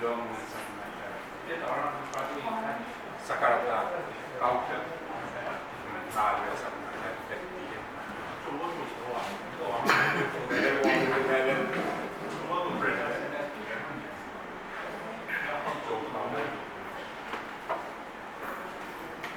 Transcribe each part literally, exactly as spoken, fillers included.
Lelong nan sapwellimatail sakarada, kaudok, nan pahr wia sapwellimatail pekpie.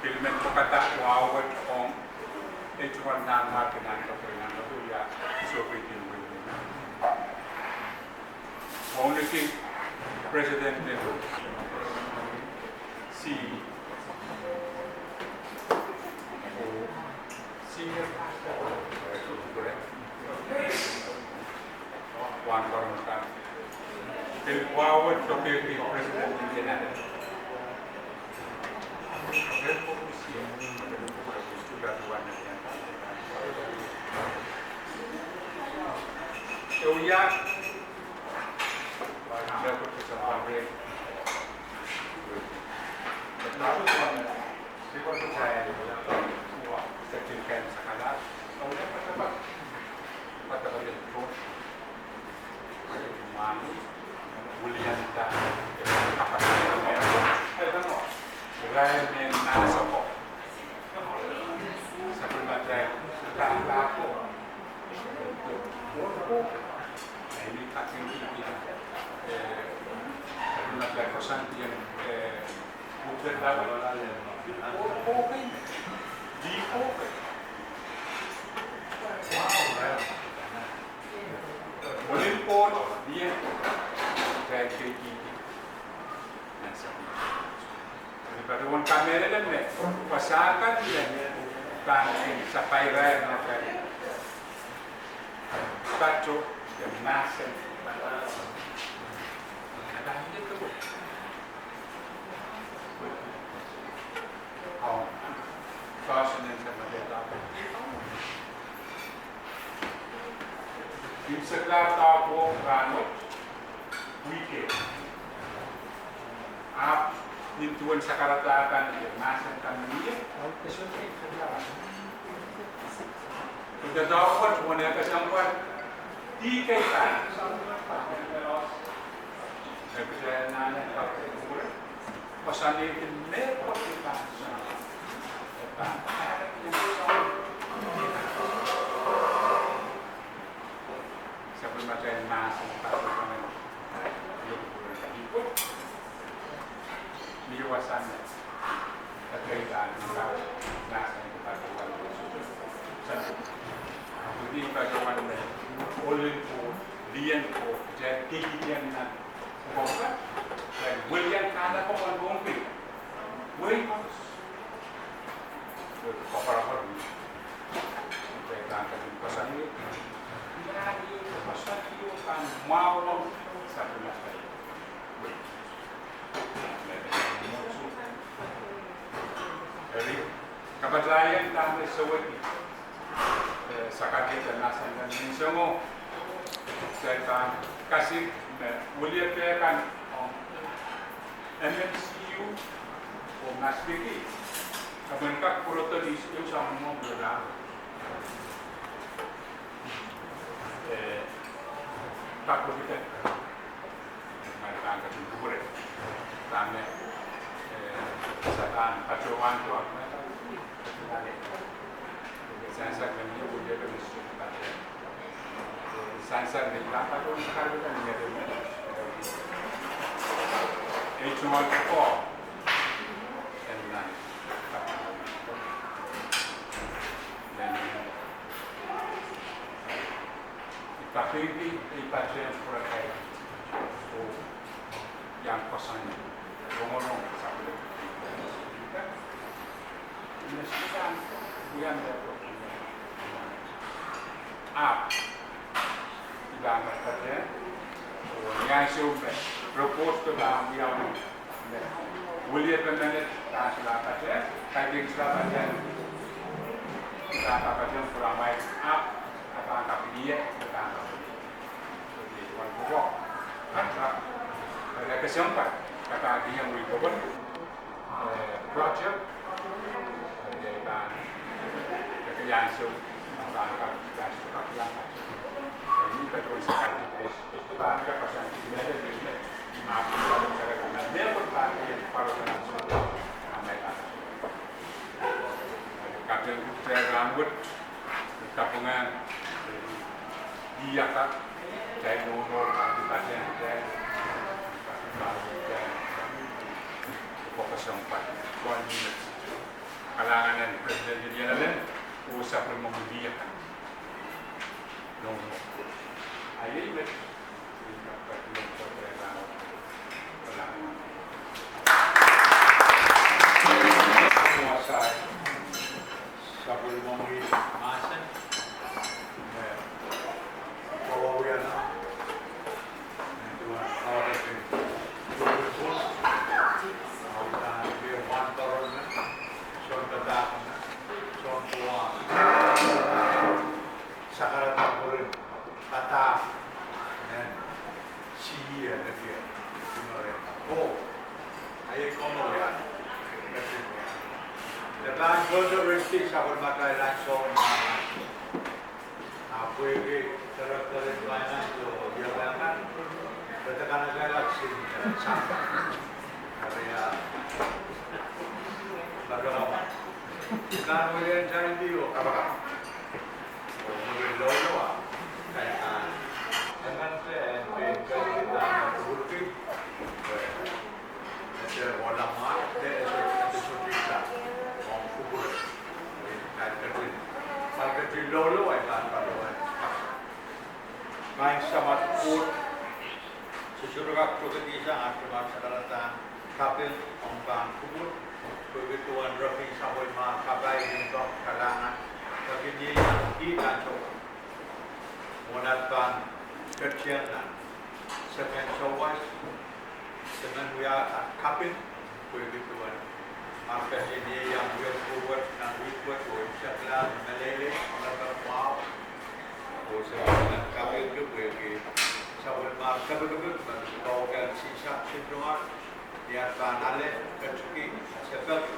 Pil men pwekada wahu wet ong, eh, tungoal nanmwarki nan kapwei nan kapwei ia, sohpeidi wei. Wauneki President en C E, C E, Wahn Karonge kan. Pil wahu wet lokehki President en Senate. E wia, Patohwan kamehlele me wasa kan me pahn sapai irail me atail pato de mahsen. Imwisekla doadoahk rahnwet, wihk ehu. Ahpw nin duwen sakarada kan de mahsen kan mie, doadoahk wet uwen kesempwal, dih kei pahn. E kitail anahne kapwure, koasoanehdi mehkot me pahn soang. E pahn sapwellimatail mahsen patohwan. Ni wasa me ekei pahn mahsen patohwan. Ni patohwan me ohl en Koht, lih en Koht, kitail ketikihong nan pwukoa, kitail welian kahlap pwukoa ong pil. Wei koaros. Koapworopwor. Kitail pahn ketin koasoanehdi. Ia, ia koasoandi o pahn mwahuong sapwellimatail. Eri, kapatahieng dahme sewese, eh, sakarada mahsen kan menseng o, kitail pahn kasik me weliepe kan ong M M C U oh Masviki, e men kak pwurodo ni ehu soangen mwomwen lao. Eh, kak pwurodo. Mwein pahn ketin kupwure. Dahme, eh, se pahn patohwan doadoahk. Answer me I pahn patohwan sakarkihda ni eden me. Ei tungoal pwukoa en nan. Nan. I kapingki, I patehng pwurehng kaidehn. Oh, iang koasoandi. Rongorong sapwellime. Ahpw, I pahn patpatehng, oh ni ansou me report pahn wiawi, me weliepe menet pahn solahr patehng, kaidehn solahr patehng, I pahn patpatehng pwuramwai ahpw, I pahn kaping ie, I pahn kaping ie. Wan pwukoa, ata, ata kesempwal, I pahn kaping ie wei pokon. Eh, project, eh, pahn, eh, iang ansou, pahn kak, pahn kak iang ansou. Eh, ni patohwan sakarkihda, pahn kak koasoandi, me de, me, me, ah, pahn kak, me, me, pahn kak, pahn kak, pahn kak, pahn kak. Kaping kitail rahnwet, kaping, eh, iang kak, kitail nohno, kaping patehng, kitail, kaping patehng, kitail. Pokosong pat, one minute. Kalahngan en President Yelelen, oh sapwellime mwuri akan. Nohno. Ahi met, I kaping kitail rahnwet. Kalahngan. Wasai. Sapwellime mwuri mahsen. Eh, kawawiala. Duwen audit en Congress, audit en Government, sounpadahk, sounkoa, sakarada mwurin padahk en sie nekier. Ino re, oh, ahi komwi wia, ketin wia. Depe ahn Congress, sapwellimatail ansou. Ahpw pwehki Director en Finance oh ieu akan, re dehr kanekehla sin, eh, sang. Eri, ah, kapakap. Kan welian saindi oh kapakap. Oh, mwuri loaloa. Kan, ah, emen se, eh, eh, kan, ah, Turkey. Eh, Ese wala ma, de ese, ese sohte sa, ong kupwure, eh, kaidehn, kaidehn loalopwoat, kaidehn patohwan. Maing Samat Koht, se sohte kak tokedi sang atail sakarada, kaping ong pahn kupwur, pwehki duwen rekin sapwellimar kapai, limpoak, kalahngan, pwehki ni, ni ansou. Mwohn atail pahn ketieng nan, se men sawas, se men wia atail kaping, pwehki duwen. Ahpw ketieng iang wia kupwur nan wihk wet oh sekla, meleilei, meleilei mwahu. Oh se men kaping pwehki sapwellimar kapikapik, me pahn wia sihsang, sihsang. Ni atail pahn ale, ketikihong, se peki,